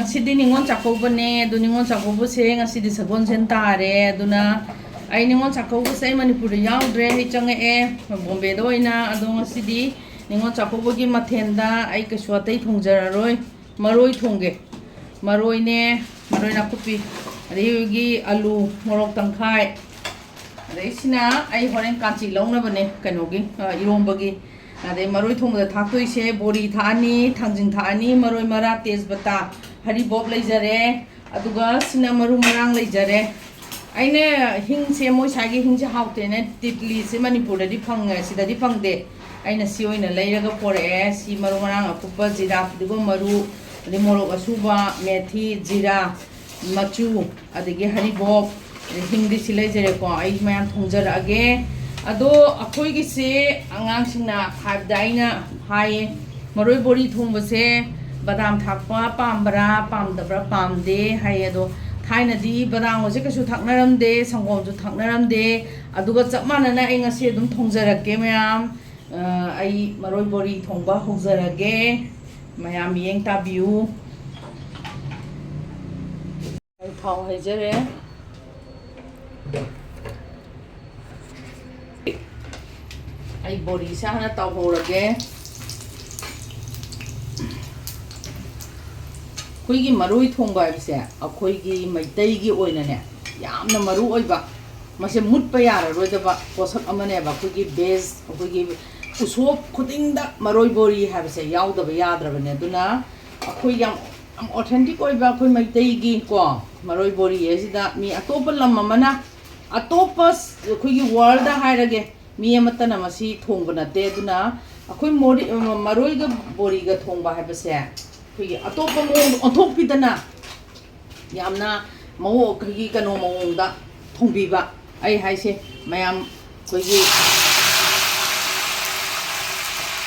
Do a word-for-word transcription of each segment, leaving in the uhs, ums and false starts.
ꯉꯁꯤꯗꯤ ꯅꯤꯉꯣꯜ ꯆꯥꯛꯀꯧꯕꯅꯦ, ꯑꯗꯨ ꯅꯤꯉꯣꯜ ꯆꯥꯛꯀꯧꯕꯁꯦ ꯉꯁꯤꯗꯤ ꯁꯒꯣꯜꯁꯦꯟ ꯇꯥꯔꯦ꯫ ꯑꯗꯨꯅ ꯑꯩ ꯅꯤꯉꯣꯜ ꯆꯥꯛꯀꯧꯕꯁꯦ ꯑꯩ ꯃꯅꯤꯄꯨꯔꯗ ꯌꯥꯎꯗ꯭ꯔꯦ, ꯑꯩ ꯆꯪꯉꯛꯑꯦ ꯕꯣꯝꯕꯦꯗ ꯑꯣꯏꯅ꯫ ꯑꯗꯣ ꯉꯁꯤꯗꯤ ꯅꯤꯉꯣꯜ ꯆꯥꯛꯀꯧꯕꯒꯤ ꯃꯊꯦꯜꯗ ꯑꯩ ꯀꯩꯁꯨ ꯑꯇꯩ ꯊꯣꯡꯖꯔꯔꯣꯏ, ꯃꯔꯣꯏ ꯊꯣꯡꯒꯦ꯫ ꯃꯔꯣꯏꯅꯦ, ꯃꯔꯣꯏ ꯅꯥꯀꯨꯞꯄꯤ, ꯑꯗꯒꯤ ꯑꯂꯨ, ꯃꯣꯔꯣꯛ ꯇꯪꯈꯥꯏ, ꯑꯗꯩ ꯁꯤꯅ ꯑꯩ ꯍꯣꯔꯦꯟ ꯀꯥꯟꯆꯤ ꯂꯧꯅꯕꯅꯦ, ꯀꯩꯅꯣꯒꯤ, ꯑ, ꯏꯔꯣꯝꯕꯒꯤ꯫ ꯑꯗꯩ ꯃꯔꯣꯏ ꯊꯣꯡꯕꯗ ꯊꯥꯛꯇꯣꯏꯁꯦ ꯕꯣꯔꯤ ꯊꯥꯛꯑꯅꯤ, ꯊꯥꯡꯖꯤꯡ ꯊꯥꯛꯑꯅꯤ, ꯃꯔꯣꯏ ꯃꯔꯥ, ꯇꯦꯖꯄꯇꯥ, ꯍꯔꯤꯕꯣꯞ ꯂꯩꯖꯔꯦ꯫ ꯑꯗꯨꯒ ꯁꯤꯅ ꯃꯔꯨ ꯃꯔꯥꯡ ꯂꯩꯖꯔꯦ꯫ ꯑꯩꯅ ꯍꯤꯡꯁꯦ, ꯃꯣꯏ ꯁ꯭ꯋꯥꯏꯒꯤ ꯍꯤꯡꯁꯦ ꯍꯥꯎꯇꯦꯅ ꯇꯤꯠꯂꯤꯁꯦ ꯃꯅꯤꯄꯨꯔꯗꯗꯤ ꯐꯪꯉꯦ, ꯁꯤꯗꯗꯤ ꯐꯪꯗꯦ꯫ ꯑꯩꯅ ꯁꯤ ꯑꯣꯏꯅ ꯂꯩꯔꯒ ꯄꯣꯔꯛꯑꯦ꯫ ꯁꯤ ꯃꯔꯨ ꯃꯔꯥꯡ ꯑꯀꯨꯞꯄ, ꯖꯤꯔꯥ, ꯐꯗꯤꯒꯣꯝ ꯃꯔꯨ, ꯑꯗꯩ ꯃꯣꯔꯣꯛ ꯑꯁꯨꯕ, ꯃꯦꯊꯤ, ꯖꯤꯔꯥ, ꯃꯆꯨ, ꯑꯗꯒꯤ ꯍꯔꯤꯕꯣꯞ, ꯑꯗꯩ ꯍꯤꯡꯗꯤ ꯁꯤ ꯂꯩꯖꯔꯦꯀꯣ꯫ ꯑꯩ ꯃꯌꯥꯝ ꯊꯣꯡꯖꯔꯛꯑꯒꯦ꯫ ꯑꯗꯣ ꯑꯩꯈꯣꯏꯒꯤꯁꯦ ꯑꯉꯥꯡꯁꯤꯡꯅ ꯍꯥꯏꯕꯗ ꯑꯩꯅ ꯍꯥꯏꯌꯦ, ꯃꯔꯣꯏ ꯕꯣꯔꯤ ꯊꯣꯡꯕꯁꯦ ꯕꯗꯥꯝ ꯊꯥꯛꯄ ꯄꯥꯝꯕ꯭ꯔꯥ ꯄꯥꯝꯗꯕ꯭ꯔꯥ? ꯄꯥꯝꯗꯦ ꯍꯥꯏꯌꯦ꯫ ꯑꯗꯣ ꯊꯥꯏꯅꯗꯤ ꯕꯗꯥꯝꯒꯁꯦ ꯀꯩꯁꯨ ꯊꯥꯛꯅꯔꯝꯗꯦ, ꯁꯪꯒꯣꯝꯁꯨ ꯊꯥꯛꯅꯔꯝꯗꯦ꯫ ꯑꯗꯨꯒ ꯆꯞ ꯃꯥꯟꯅꯅ ꯑꯩ ꯉꯁꯤ ꯑꯗꯨꯝ ꯊꯣꯡꯖꯔꯛꯀꯦ ꯃꯌꯥꯝ꯫ ꯑ, ꯑꯩ ꯃꯔꯣꯏ ꯕꯣꯔꯤ ꯊꯣꯡꯕ ꯍꯧꯖꯔꯒꯦ꯫ ꯃꯌꯥꯝ ꯃꯤꯠꯌꯦꯡ ꯇꯥꯕꯤꯌꯨ꯫ ꯑꯩ ꯊꯥꯎ ꯍꯩꯖꯔꯦ꯫ ꯑꯩ ꯕꯣꯔꯤꯁꯦ ꯍꯥꯟꯅ ꯇꯥꯎꯍꯧꯔꯒꯦ꯫ ꯑꯩꯈꯣꯏꯒꯤ ꯃꯔꯣꯏ ꯊꯣꯡꯕ ꯍꯥꯏꯕꯁꯦ ꯑꯩꯈꯣꯏꯒꯤ ꯃꯩꯇꯩꯒꯤ ꯑꯣꯏꯅꯅꯦ, ꯌꯥꯝꯅ ꯃꯔꯨ ꯑꯣꯏꯕ, ꯃꯁꯦ ꯃꯨꯠꯄ ꯌꯥꯔꯔꯣꯏꯗꯕ ꯄꯣꯠꯁꯛ ꯑꯃꯅꯦꯕ꯫ ꯑꯩꯈꯣꯏꯒꯤ ꯕꯦꯖ, ꯑꯩꯈꯣꯏꯒꯤ ꯎꯁꯣꯞ ꯈꯨꯗꯤꯡꯗ ꯃꯔꯣꯏ ꯕꯣꯔꯤ ꯍꯥꯏꯕꯁꯦ ꯌꯥꯎꯗꯕ ꯌꯥꯗ꯭ꯔꯕꯅꯦ꯫ ꯑꯗꯨꯅ ꯑꯩꯈꯣꯏ ꯌꯥꯝ, ꯌꯥꯝ ꯑꯣꯊꯦꯟꯇꯤꯛ ꯑꯣꯏꯕ ꯑꯩꯈꯣꯏ ꯃꯩꯇꯩꯒꯤ ꯀꯣ ꯃꯔꯣꯏ ꯕꯣꯔꯤ ꯍꯥꯏꯁꯤꯗ ꯃꯤ ꯑꯇꯣꯞꯄ ꯂꯝ ꯑꯃꯅ, ꯑꯇꯣꯞꯄ ꯑꯩꯈꯣꯏꯒꯤ ꯋꯥꯔꯜꯗ ꯍꯥꯏꯔꯒꯦ, ꯃꯤ ꯑꯃꯠꯇꯅ ꯃꯁꯤ ꯊꯣꯡꯕ ꯅꯠꯇꯦ꯫ ꯑꯗꯨꯅ ꯑꯩꯈꯣꯏ ꯃꯣꯔꯤ-, ꯃꯔꯣꯏꯒ ꯕꯣꯔꯤꯒ ꯊꯣꯡꯕ ꯍꯥꯏꯕꯁꯦ ꯑꯩꯈꯣꯏꯒꯤ ꯑꯇꯣꯞꯄ ꯃꯑꯣꯡꯗ ꯑꯣꯟꯊꯣꯛꯄꯤꯗꯅ ꯌꯥꯝꯅ ꯃꯑꯣꯡ, ꯑꯩꯈꯣꯏꯒꯤ ꯀꯩꯅꯣ ꯃꯑꯣꯡꯗ ꯊꯣꯡꯕꯤꯕ꯫ ꯑꯩ ꯍꯥꯏꯁꯦ ꯃꯌꯥꯝ, ꯑꯩꯈꯣꯏꯒꯤ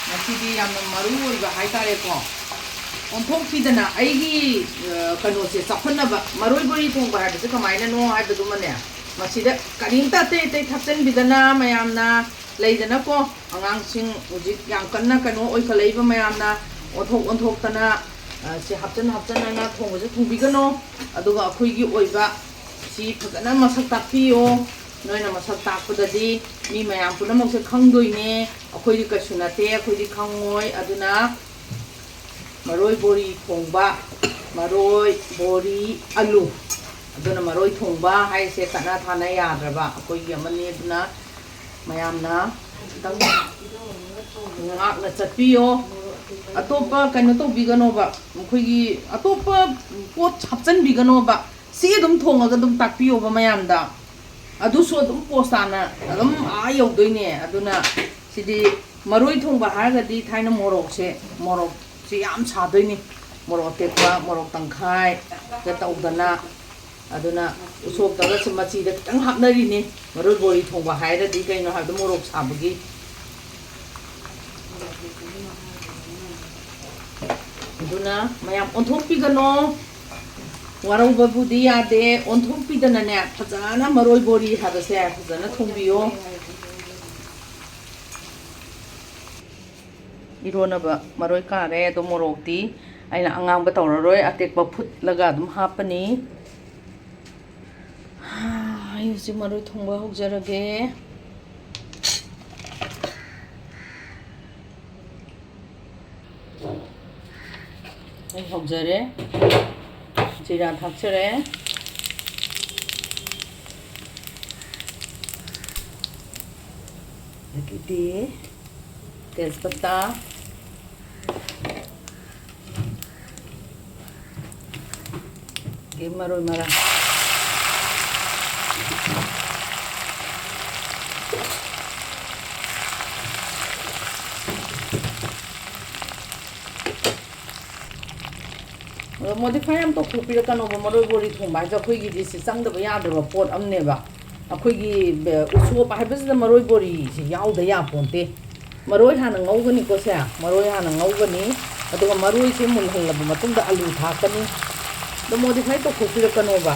ꯉꯁꯤꯗꯤ ꯌꯥꯝꯅ ꯃꯔꯨ ꯑꯣꯏꯕ ꯍꯥꯏꯇꯥꯔꯦꯀꯣ, ꯑꯣꯟꯊꯣꯛꯄꯤꯗꯅ ꯑꯩꯒꯤ, ꯑ, ꯀꯩꯅꯣꯁꯦ ꯆꯥꯎꯈꯠꯅꯕ꯫ ꯃꯔꯣꯏ ꯕꯣꯔꯤ ꯊꯣꯡꯕ ꯍꯥꯏꯕꯁꯦ ꯀꯃꯥꯏꯅꯅꯣ ꯍꯥꯏꯕꯗꯨꯃꯅꯦ, ꯃꯁꯤꯗ ꯀꯔꯤꯝꯇ ꯑꯇꯩ ꯑꯇꯩ ꯊꯥꯛꯆꯟꯕꯤꯗꯅ ꯃꯌꯥꯝꯅ ꯂꯩꯗꯅꯀꯣ, ꯑꯉꯥꯡꯁꯤꯡ ꯍꯧꯖꯤꯛ ꯌꯥꯝ ꯀꯟꯅ ꯀꯩꯅꯣ ꯑꯣꯏꯈꯠꯂꯛꯏꯕ ꯃꯌꯥꯝꯅ ꯑꯣꯟꯊꯣꯛ ꯑꯣꯟꯊꯣꯛꯇꯅ ꯑ, ꯁꯤ ꯍꯥꯞꯆꯟ ꯍꯥꯞꯆꯟꯅꯅ ꯊꯣꯡꯕꯁꯦ ꯊꯣꯡꯕꯤꯒꯅꯣ꯫ ꯑꯗꯨꯒ ꯑꯩꯈꯣꯏꯒꯤ ꯑꯣꯏꯕ ꯁꯤ ꯐꯖꯅ ꯃꯁꯛ ꯇꯥꯛꯄꯤꯌꯣ꯫ ꯅꯣꯏꯅ ꯃꯁꯛ ꯇꯥꯛꯄꯗꯗꯤ ꯃꯤ ꯃꯌꯥꯝ ꯄꯨꯝꯅꯃꯛꯁꯦ ꯈꯪꯗꯣꯏꯅꯦ꯫ ꯑꯩꯈꯣꯏꯗꯤ ꯀꯩꯁꯨ ꯅꯠꯇꯦ, ꯑꯩꯈꯣꯏꯗꯤ ꯈꯪꯉꯣꯏ꯫ ꯑꯗꯨꯅ ꯃꯔꯣꯏ ꯕꯣꯔꯤ ꯊꯣꯡꯕ, ꯃꯔꯣꯏ, ꯕꯣꯔꯤ, ꯑꯂꯨ꯫ ꯑꯗꯨꯅ ꯃꯔꯣꯏ ꯊꯣꯡꯕ ꯍꯥꯏꯁꯦ ꯇꯠꯅ ꯊꯥꯅ ꯌꯥꯗ꯭ꯔꯕ ꯑꯩꯈꯣꯏꯒꯤ ꯑꯃꯅꯤ꯫ ꯑꯗꯨꯅ ꯃꯌꯥꯝꯅ ꯈꯤꯇꯪ ꯉꯥꯛꯅ ꯆꯠꯄꯤꯌꯣ꯫ ꯑꯇꯣꯞꯄ ꯀꯩꯅꯣ ꯇꯧꯕꯤꯒꯅꯣꯕ, ꯑꯩꯈꯣꯏꯒꯤ ꯑꯇꯣꯞꯄ ꯄꯣꯠ ꯍꯥꯞꯆꯤꯟꯕꯤꯒꯅꯣꯕ꯫ ꯁꯤ ꯑꯗꯨꯝ ꯊꯣꯡꯉꯒ ꯑꯗꯨꯝ ꯇꯥꯛꯄꯤꯌꯣꯕ ꯃꯌꯥꯝꯗ꯫ ꯑꯗꯨꯁꯨ ꯑꯗꯨꯝ ꯄꯣꯁ ꯇꯥꯅ ꯑꯗꯨꯝ ꯑꯥ ꯌꯧꯗꯣꯏꯅꯦ꯫ ꯑꯗꯨꯅ ꯁꯤꯗꯤ ꯃꯔꯣꯏ ꯊꯣꯡꯕ ꯍꯥꯏꯔꯒꯗꯤ ꯊꯥꯏꯅ ꯃꯣꯔꯣꯛꯁꯦ, ꯃꯣꯔꯣꯛꯁꯦ ꯌꯥꯝ ꯁꯥꯗꯣꯏꯅꯤ꯫ ꯃꯣꯔꯣꯛ ꯑꯇꯦꯛꯄ, ꯃꯣꯔꯣꯛ ꯇꯪꯈꯥꯏꯒ ꯇꯧꯗꯅ꯫ ꯑꯗꯨꯅ ꯎꯁꯣꯞꯇꯒꯁꯨ ꯃꯆꯤꯗ ꯈꯤꯇꯪ ꯍꯥꯞꯅꯔꯤꯅꯤ꯫ ꯃꯔꯣꯏ ꯕꯣꯔꯤ ꯊꯣꯡꯕ ꯍꯥꯏꯔꯗꯤ ꯀꯩꯅꯣ ꯍꯥꯏꯕꯗ ꯃꯣꯔꯣꯛ ꯁꯥꯕꯒꯤ꯫ ꯑꯗꯨꯅ ꯃꯌꯥꯝ ꯑꯣꯟꯊꯣꯛꯄꯤꯒꯅꯣ꯫ ꯋꯥꯔꯧꯕꯕꯨꯗꯤ ꯌꯥꯗꯦ꯫ ꯑꯣꯟꯊꯣꯛꯄꯤꯗꯅꯅꯦ, ꯐꯖꯅ ꯃꯔꯣꯏ ꯕꯣꯔꯤ ꯍꯥꯏꯕꯁꯦ ꯐꯖꯅ ꯊꯣꯡꯕꯤꯌꯣ꯫ ꯏꯔꯣꯟꯅꯕ ꯃꯔꯣꯏ ꯀꯥꯔꯦ꯫ ꯑꯗꯣ ꯃꯣꯔꯣꯛꯇꯤ ꯑꯩꯅ ꯑꯉꯥꯡꯕ ꯇꯧꯔꯔꯣꯏ, ꯑꯇꯦꯛꯄ ꯐꯨꯠꯂꯒ ꯑꯗꯨꯝ ꯍꯥꯞꯄꯅꯤ꯫ ꯑꯩ ꯍꯧꯖꯤꯛ ꯃꯔꯣꯏ ꯊꯣꯡꯕ ꯍꯧꯖꯔꯒꯦ꯫ ꯑꯩ ꯍꯧꯖꯔꯦ꯫ ꯖꯤꯔꯥ ꯊꯥꯛꯆꯔꯦ꯫ ꯑꯗꯒꯤꯗꯤ ꯇꯦꯖꯄꯇꯥ, ꯑꯗꯒꯤ ꯃꯔꯣꯏ ꯃꯔꯥꯡ꯫ ꯑꯗꯣ modify ꯌꯥꯝ ꯇꯧꯊꯣꯛꯄꯤꯔꯛꯀꯅꯣꯕ, ꯃꯔꯣꯏ ꯕꯣꯔꯤ ꯊꯣꯡꯕ ꯍꯥꯏꯁꯦ ꯑꯩꯈꯣꯏꯒꯤꯗꯤ ꯁꯤ ꯆꯪꯗꯕ ꯌꯥꯗ꯭ꯔꯕ ꯄꯣꯠ ꯑꯃꯅꯦꯕ꯫ ꯑꯩꯈꯣꯏꯒꯤ ꯕ-, ꯎꯁꯣꯞ ꯍꯥꯏꯕꯁꯤꯗ ꯃꯔꯣꯏ ꯕꯣꯔꯤꯁꯤ ꯌꯥꯎꯗ ꯌꯥꯄꯣꯟꯇꯦ꯫ ꯃꯔꯣꯏ ꯍꯥꯟꯅ ꯉꯧꯒꯅꯤꯀꯣ ꯁꯦ, ꯃꯔꯣꯏ ꯍꯥꯟꯅ ꯉꯧꯒꯅꯤ꯫ ꯑꯗꯨꯒ ꯃꯔꯣꯏꯁꯦ ꯃꯨꯜꯍꯜꯂꯕ ꯃꯇꯨꯡꯗ ꯑꯂꯨ ꯊꯥꯛꯀꯅꯤ꯫ ꯑꯗꯣ modify ꯇꯧꯊꯣꯛꯄꯤꯔꯛꯀꯅꯣꯕ,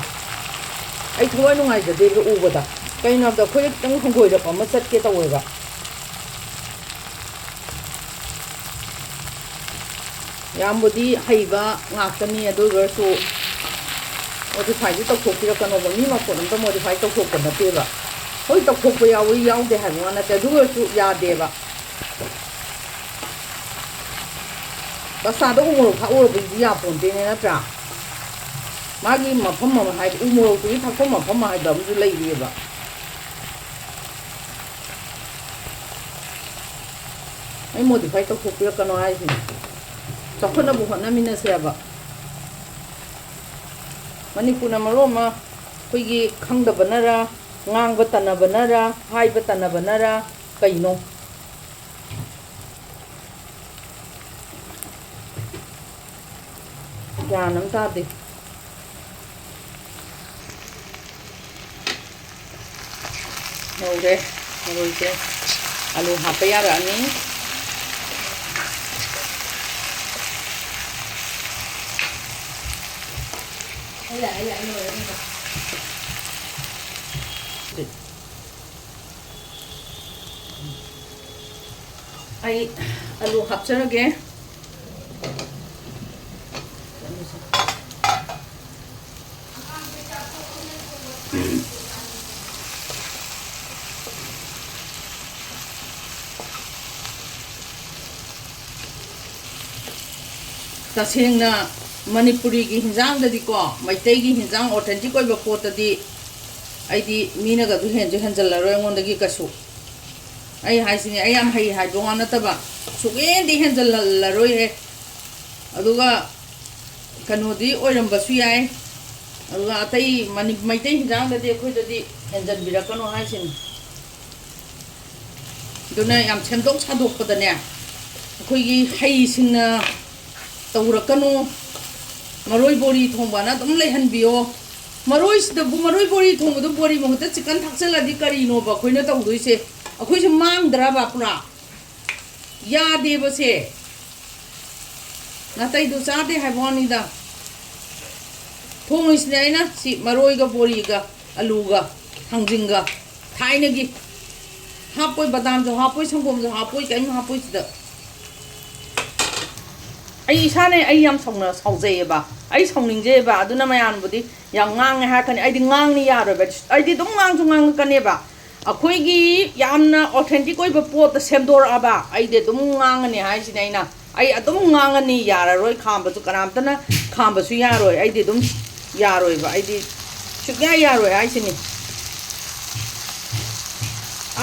ꯑꯩ ꯊꯋꯥꯏ ꯅꯨꯡꯉꯥꯏꯖꯗꯦꯕ ꯎꯕꯗ꯫ ꯀꯩꯅꯣ ꯍꯥꯏꯕꯗ ꯑꯩꯈꯣꯏꯗ ꯈꯤꯇꯪ ꯍꯪꯒꯣꯏꯔꯛꯄ ꯑꯃ ꯆꯠꯀꯦ ꯇꯧꯋꯦꯕ꯫ ꯌꯥꯝꯕꯨꯗꯤ ꯍꯩꯕ ꯉꯥꯛꯇꯅꯤ, ꯑꯗꯨ ꯑꯣꯏꯔꯁꯨ modifyꯗꯤ ꯇꯧꯊꯣꯛꯄꯤꯔꯛꯀꯅꯣꯕ꯫ ꯃꯤ ꯃꯄꯣꯠ ꯑꯝꯇ modify ꯇꯧꯊꯣꯛꯄ ꯅꯠꯇꯦꯕ꯫ ꯍꯣꯏ, ꯇꯧꯊꯣꯛꯄ ꯌꯥꯎꯏ, ꯌꯥꯎꯗꯦ ꯍꯥꯏꯕ ꯋꯥ ꯅꯠꯇꯦ, ꯑꯗꯨ ꯑꯣꯏꯔꯁꯨ ꯌꯥꯗꯦꯕ꯫ ꯀꯆꯥꯗ ꯎ ꯃꯣꯔꯣꯛ ꯊꯥꯛꯎꯔꯕꯗꯤ ꯌꯥꯄꯣꯟꯇꯦꯅꯦ, ꯅꯠꯇ꯭ꯔꯥ? ꯃꯥꯒꯤ ꯃꯐꯝ ꯑꯃ ꯍꯥꯏ, ꯎ ꯃꯣꯔꯣꯛꯇꯨꯒꯤ ꯊꯥꯛꯐꯝ ꯃꯐꯝ ꯍꯥꯏꯕ ꯑꯃꯁꯨ ꯂꯩꯔꯤꯑꯕ꯫ ꯑꯩ modify ꯇꯧꯊꯣꯛꯄꯤꯔꯛꯀꯅꯣ ꯍꯥꯏꯁꯤꯅꯦ꯫ ꯆꯥꯎꯈꯠꯅꯕ ꯍꯣꯠꯅꯃꯤꯟꯅꯁꯦꯕ꯫ ꯃꯅꯤꯄꯨꯔꯅ ꯃꯔꯣꯟ ꯑꯃ ꯑꯩꯈꯣꯏꯒꯤ ꯈꯪꯗꯕꯅꯔ, ꯉꯥꯡꯕ ꯇꯟꯅꯕꯅꯔ, ꯍꯥꯏꯕ ꯇꯟꯅꯕꯅꯔ ꯀꯩꯅꯣ? ꯒ꯭ꯌꯥꯟ ꯑꯃ ꯇꯥꯗꯦ꯫ ꯌꯧꯔꯦ, ꯃꯔꯣꯏꯁꯦ꯫ ꯑꯂꯨ ꯍꯥꯞꯄ ꯌꯥꯔꯛꯑꯅꯤ꯫ ꯑꯩ ꯑꯂꯨ ꯍꯥꯞꯆꯔꯒꯦ꯫ ꯇꯁꯦꯡꯅ ꯃꯅꯤꯄꯨꯔꯤꯒꯤ ꯍꯤꯟꯖꯥꯡꯗꯗꯤꯀꯣ, ꯃꯩꯇꯩꯒꯤ ꯍꯤꯟꯖꯥꯡ authentic ꯑꯣꯏꯕ ꯄꯣꯠꯇꯗꯤ ꯑꯩꯗꯤ ꯃꯤꯅꯒ ꯑꯗꯨ ꯍꯦꯟꯁꯨ ꯍꯦꯟꯖꯜꯂꯔꯣꯏ ꯑꯩꯉꯣꯟꯗꯒꯤ ꯀꯩꯁꯨ꯫ ꯑꯩ ꯍꯥꯏꯁꯤꯅꯦ, ꯑꯩ ꯌꯥꯝ ꯍꯩ ꯍꯥꯏꯕ ꯋꯥ ꯅꯠꯇꯕ, ꯁꯨꯛꯍꯦꯟꯗꯤ ꯍꯦꯟꯖꯜꯍꯜꯂꯔꯣꯏꯍꯦ꯫ ꯑꯗꯨꯒ ꯀꯩꯅꯣꯗꯤ ꯑꯣꯏꯔꯝꯕꯁꯨ ꯌꯥꯏ꯫ ꯑꯗꯨꯒ ꯑꯇꯩ ꯃꯅꯤ-, ꯃꯩꯇꯩ ꯍꯤꯟꯖꯥꯡꯗꯗꯤ ꯑꯩꯈꯣꯏꯗꯗꯤ ꯍꯦꯟꯖꯟꯕꯤꯔꯛꯀꯅꯣ ꯍꯥꯏꯁꯤꯅꯤ꯫ ꯑꯗꯨꯅ ꯌꯥꯝ ꯁꯦꯝꯗꯣꯛ ꯁꯥꯗꯣꯛꯄꯗꯅꯦ, ꯑꯩꯈꯣꯏꯒꯤ ꯍꯩꯁꯤꯡꯅ ꯇꯧꯔꯛꯀꯅꯨ꯫ ꯃꯔꯣꯏ ꯕꯣꯔꯤ ꯊꯣꯡꯕꯅ ꯑꯗꯨꯝ ꯂꯩꯍꯟꯕꯤꯌꯣ꯫ ꯃꯔꯣꯏꯁꯤꯗꯕꯨ, ꯃꯔꯣꯏ ꯕꯣꯔꯤ ꯊꯣꯡꯕꯗ ꯕꯣꯔꯤ ꯃꯍꯨꯠꯇ chicken ꯊꯥꯛꯆꯜꯂꯗꯤ ꯀꯔꯤꯅꯣꯕ ꯑꯩꯈꯣꯏꯅ ꯇꯧꯗꯣꯏꯁꯦ? ꯑꯩꯈꯣꯏꯁꯦ ꯃꯥꯡꯗ꯭ꯔꯕ ꯄꯨꯔꯥ? ꯌꯥꯗꯦꯕꯁꯦ꯫ ꯅꯥꯇꯩꯗꯨ ꯆꯥꯗꯦ ꯍꯥꯏꯕ ꯋꯥꯅꯤꯗ꯫ ꯊꯣꯡꯉꯤꯁꯤꯅꯦ ꯑꯩꯅ ꯁꯤ ꯃꯔꯣꯏꯒ ꯕꯣꯔꯤꯒ ꯑꯂꯨꯒ ꯊꯥꯡꯖꯤꯡꯒ꯫ ꯊꯥꯏꯅꯒꯤ꯫ ꯍꯥꯞꯄꯣꯏ, ꯕꯗꯥꯝꯁꯨ ꯍꯥꯞꯄꯣꯏ, ꯁꯪꯒꯣꯝꯁꯨ ꯍꯥꯞꯄꯣꯏ, ꯀꯔꯤꯝ ꯍꯥꯞꯄꯣꯏ ꯁꯤꯗ꯫ ꯑꯩ ꯏꯁꯥꯅ ꯑꯩ ꯌꯥꯝ ꯁꯥꯎꯅ-, ꯁꯥꯎꯖꯩꯌꯦꯕ, ꯑꯩ ꯁꯥꯎꯅꯤꯡꯖꯩꯌꯦꯕ꯫ ꯑꯗꯨꯅ ꯃꯌꯥꯝꯕꯨꯗꯤ ꯌꯥꯝ ꯉꯥꯡꯉꯦ ꯍꯥꯏꯔꯛꯀꯅꯤ, ꯑꯩꯗꯤ ꯉꯥꯡꯅꯤ ꯌꯥꯔꯣꯏꯕ, ꯑꯩꯗꯤ ꯑꯗꯨꯝ ꯉꯥꯡꯁꯨ ꯉꯥꯡꯉꯛꯀꯅꯦꯕ꯫ ꯑꯩꯈꯣꯏꯒꯤ ꯌꯥꯝꯅ authentic ꯑꯣꯏꯕ ꯄꯣꯠꯇ ꯁꯦꯝꯗꯣꯔꯛꯑꯕ ꯑꯩꯗꯤ ꯑꯗꯨꯝ ꯉꯥꯡꯉꯅꯤ ꯍꯥꯏꯁꯤꯅꯦ ꯑꯩꯅ꯫ ꯑꯩ ꯑꯗꯨꯝ ꯉꯥꯡꯉꯅꯤ, ꯌꯥꯔꯔꯣꯏ ꯈꯥꯝꯕꯁꯨ, ꯀꯅꯥꯝꯇꯅ ꯈꯥꯝꯕꯁꯨ ꯌꯥꯔꯣꯏ, ꯑꯩꯗꯤ ꯑꯗꯨꯝ ꯌꯥꯔꯣꯏꯕ, ꯑꯩꯗꯤ ꯁꯨꯛꯌꯥ ꯌꯥꯔꯣꯏ ꯍꯥꯏꯁꯤꯅꯤ꯫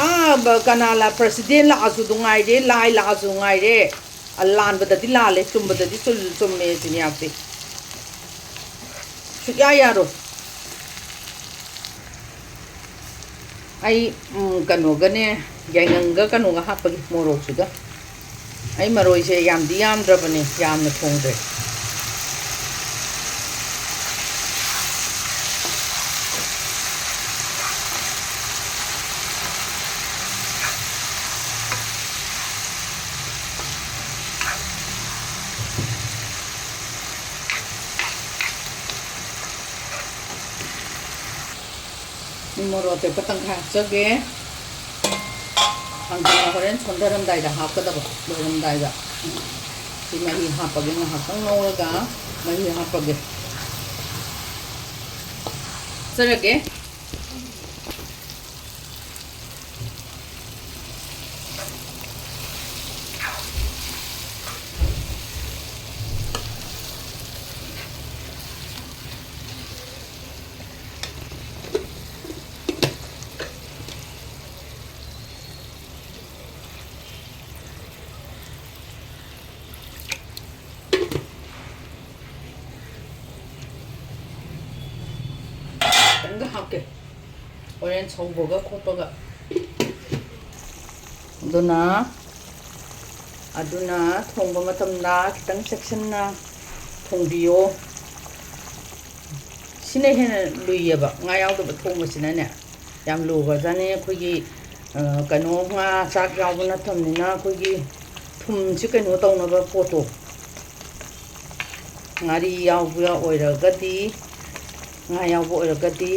ꯑꯥ, ꯕ-, ꯀꯅꯥ ꯂꯥ-, president ꯂꯥꯛꯑꯁꯨ ꯑꯗꯨ ꯉꯥꯏꯔꯦ, ꯂꯥꯏ ꯂꯥꯛꯑꯁꯨ ꯉꯥꯏꯔꯦ, ꯑ, ꯂꯥꯟꯕꯗꯗꯤ ꯂꯥꯜꯂꯦ, ꯆꯨꯝꯕꯗꯗꯤ ꯆꯨꯜ-, ꯆꯨꯝꯃꯦ ꯁꯤꯅꯤ ꯌꯥꯛꯇꯤ꯫ ꯁꯨꯛꯌꯥ ꯌꯥꯔꯣꯏ꯫ ꯑꯩ, ꯎꯝ, ꯀꯩꯅꯣꯒꯅꯦ, ꯌꯥꯏꯉꯪꯒ ꯀꯩꯅꯣꯒ ꯍꯥꯞꯄꯒꯦ, ꯃꯣꯔꯣꯛꯁꯤꯒ꯫ ꯑꯩ ꯃꯔꯣꯏꯁꯦ ꯌꯥꯝꯗꯤ ꯌꯥꯝꯗ꯭ꯔꯕꯅꯦ, ꯌꯥꯝꯅ ꯊꯣꯡꯗ꯭ꯔꯦ꯫ ꯃꯣꯔꯣꯛ ꯑꯇꯦꯛꯄ ꯇꯪꯈꯥꯏ ꯍꯥꯞꯆꯒꯦ꯫ ꯊꯥꯡꯖꯤꯡꯅ ꯍꯣꯔꯦꯟ ꯁꯣꯟꯊꯔꯝꯗꯥꯏꯗ ꯍꯥꯞꯀꯗꯕ, ꯂꯣꯏꯔꯝꯗꯥꯏꯗ꯫ ꯁꯤ ꯃꯍꯤ ꯍꯥꯞꯄꯒꯦ, ꯉꯥꯏꯍꯥꯛꯇꯪ ꯉꯧꯔꯒ ꯃꯍꯤ ꯍꯥꯞꯄꯒꯦ꯫ ꯍꯥꯞꯆꯔꯒꯦ꯫ ꯈꯤꯇꯪꯒ ꯍꯥꯞꯀꯦ, ꯍꯣꯔꯦꯟ ꯁꯧꯕꯒ ꯈꯣꯠꯄꯒ꯫ ꯑꯗꯨꯅ, ꯑꯗꯨꯅ ꯊꯣꯡꯕ ꯃꯇꯝꯗ ꯈꯤꯇꯪ ꯆꯦꯛꯁꯤꯟꯅ ꯊꯣꯡꯕꯤꯌꯣ꯫ ꯁꯤꯅ ꯍꯦꯟꯅ ꯂꯨꯏꯌꯦꯕ, ꯉꯥ ꯌꯥꯎꯗꯕ ꯊꯣꯡꯕꯁꯤꯅꯅꯦ ꯌꯥꯝ ꯂꯨꯈ꯭ꯔꯖꯥꯠꯅꯤ꯫ ꯑꯩꯈꯣꯏꯒꯤ, ꯑ, ꯀꯩꯅꯣ, ꯉꯥ ꯆꯥꯛ ꯌꯥꯎꯕ ꯅꯠꯇꯕꯅꯤꯅ ꯑꯩꯈꯣꯏꯒꯤ ꯊꯨꯝꯁꯤ ꯀꯩꯅꯣ ꯇꯧꯅꯕ ꯄꯣꯠꯇꯣ, ꯉꯥꯔꯤ ꯌꯥꯎꯕ ꯑꯣꯏꯔꯒꯗꯤ, ꯉꯥ ꯌꯥꯎꯕ ꯑꯣꯏꯔꯒꯗꯤ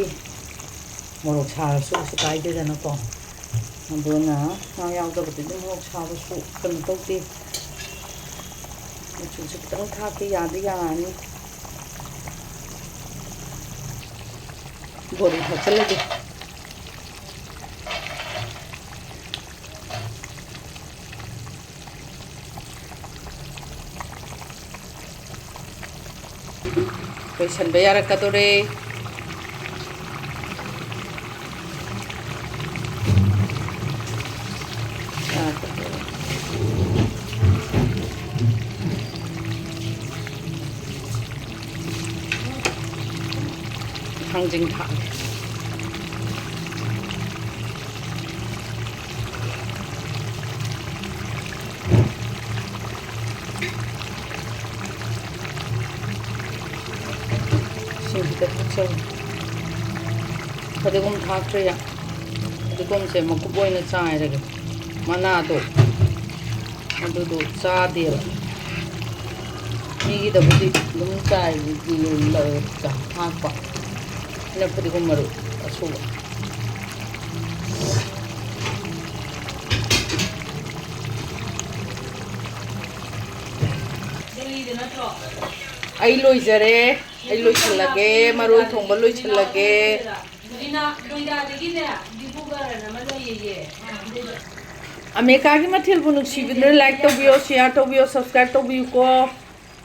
ꯃꯣꯔꯣꯛ ꯁꯥꯔꯁꯨ ꯀꯩꯁꯨ ꯀꯥꯏꯗꯦꯗꯅꯀꯣ꯫ ꯑꯗꯨꯅ ꯉꯥ ꯌꯥꯎꯗꯕꯗꯗꯤ ꯃꯣꯔꯣꯛ ꯁꯥꯕꯁꯨ ꯀꯩꯅꯣ ꯇꯧꯗꯦ꯫ ꯃꯆꯨꯁꯨ ꯈꯤꯇꯪ ꯊꯥꯛꯀꯦ, ꯌꯥꯗꯤ ꯌꯥꯔꯅꯤ꯫ ꯕꯣꯔꯤ ꯊꯥꯛꯆꯜꯂꯒꯦ꯫ ꯂꯣꯏꯁꯟꯕ ꯌꯥꯔꯛꯀꯗꯣꯔꯦ꯫ ꯊꯥꯡꯖꯤꯡ ꯊꯥꯛꯑꯒꯦ꯫ ꯏꯁꯤꯡꯁꯤꯗ ꯊꯛꯆꯧ꯫ ꯐꯗꯤꯒꯣꯝ ꯊꯥꯛꯇ꯭ꯔꯦ꯫ ꯐꯗꯤꯒꯣꯝꯁꯦ ꯃꯀꯨꯞ ꯑꯣꯏꯅ ꯆꯥꯏꯔꯒꯦ꯫ ꯃꯅꯥꯗꯣ ꯑꯗꯨꯗꯣ ꯆꯥꯗꯦꯕ꯫ ꯃꯤꯒꯤꯗꯕꯨꯗꯤ ꯑꯗꯨꯝ ꯆꯥꯏ, ꯊꯥꯛꯄ꯫ ꯑꯩꯅ ꯐꯗꯤꯒꯣꯝ ꯃꯔꯨ ꯑꯁꯨꯕ꯫ ꯑꯩ ꯂꯣꯏꯖꯔꯦ꯫ ꯑꯩ ꯂꯣꯏꯁꯤꯜꯂꯒꯦ, ꯃꯔꯣꯏ ꯊꯣꯡꯕ ꯂꯣꯏꯁꯤꯜꯂꯒꯦ꯫ ꯑꯃꯦꯔꯤꯀꯥꯒꯤ ꯃꯊꯦꯜꯕꯨ ꯅꯨꯡꯁꯤꯕꯤꯗꯨꯅ like ꯇꯧꯕꯤꯌꯣ, share ꯇꯧꯕꯤꯌꯣ, subscribe ꯇꯧꯕꯤꯌꯨꯀꯣ꯫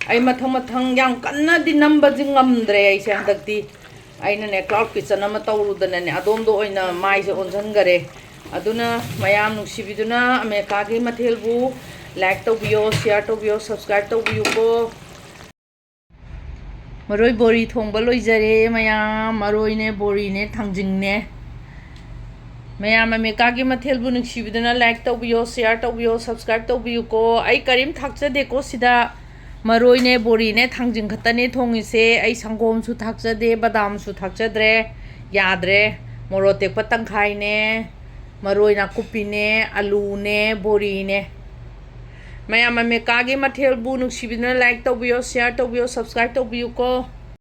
ꯑꯩ ꯃꯊꯪ ꯃꯊꯪ ꯌꯥꯝ ꯀꯟꯅꯗꯤ ꯅꯝꯕꯁꯤ ꯉꯝꯗ꯭ꯔꯦ ꯑꯩꯁꯦ ꯍꯟꯗꯛꯇꯤ꯫ ꯑꯩꯅꯅꯦ, cloud kitchen ꯑꯃ ꯇꯧꯔꯨꯗꯅꯅꯦ, ꯑꯗꯣꯝꯗ ꯑꯣꯏꯅ ꯃꯥꯏꯁꯦ ꯑꯣꯟꯁꯤꯟꯈꯔꯦ꯫ ꯑꯗꯨꯅ ꯃꯌꯥꯝ ꯅꯨꯡꯁꯤꯕꯤꯗꯨꯅ ꯑꯃꯦꯔꯤꯀꯥꯒꯤ ꯃꯊꯦꯜꯕꯨ like ꯇꯧꯕꯤꯌꯣ, share ꯇꯧꯕꯤꯌꯣ, subscribe ꯇꯧꯕꯤꯌꯨꯀꯣ꯫ ꯃꯔꯣꯏ ꯕꯣꯔꯤ ꯊꯣꯡꯕ ꯂꯣꯏꯖꯔꯦ ꯃꯌꯥꯝ꯫ ꯃꯔꯣꯏꯅꯦ, ꯕꯣꯔꯤꯅꯦ, ꯊꯥꯡꯖꯤꯡꯅꯦ꯫ ꯃꯌꯥꯝ ꯑꯃꯦꯔꯤꯀꯥꯒꯤ ꯃꯊꯦꯜꯕꯨ ꯅꯨꯡꯁꯤꯕꯤꯗꯨꯅ like ꯇꯧꯕꯤꯌꯣ, share ꯇꯧꯕꯤꯌꯣ, subscribe ꯇꯧꯕꯤꯌꯨꯀꯣ꯫ ꯑꯩ ꯀꯔꯤꯝ ꯊꯥꯛꯆꯗꯦꯀꯣ ꯁꯤꯗ꯫ ꯃꯔꯣꯏꯅꯦ, ꯕꯣꯔꯤꯅꯦ, ꯊꯥꯡꯖꯤꯡ ꯈꯛꯇꯅꯦ ꯊꯣꯡꯉꯤꯁꯦ꯫ ꯑꯩ ꯁꯪꯒꯣꯝꯁꯨ ꯊꯥꯛꯆꯗꯦ, ꯕꯗꯥꯝꯁꯨ ꯊꯥꯛꯆꯗ꯭ꯔꯦ꯫ ꯌꯥꯗ꯭ꯔꯦ꯫ ꯃꯣꯔꯣꯛ ꯑꯇꯦꯛꯄ ꯇꯪꯈꯥꯏꯅꯦ, ꯃꯔꯣꯏ ꯅꯥꯀꯨꯞꯄꯤꯅꯦ, ꯑꯂꯨꯅꯦ, ꯕꯣꯔꯤꯅꯦ꯫ ꯃꯌꯥꯝ ꯑꯃꯦꯔꯤꯀꯥꯒꯤ ꯃꯊꯦꯜꯕꯨ ꯅꯨꯡꯁꯤꯕꯤꯗꯨꯅ like ꯇꯧꯕꯤꯌꯣ, share ꯇꯧꯕꯤꯌꯣ, subscribe ꯇꯧꯕꯤꯌꯨꯀꯣ꯫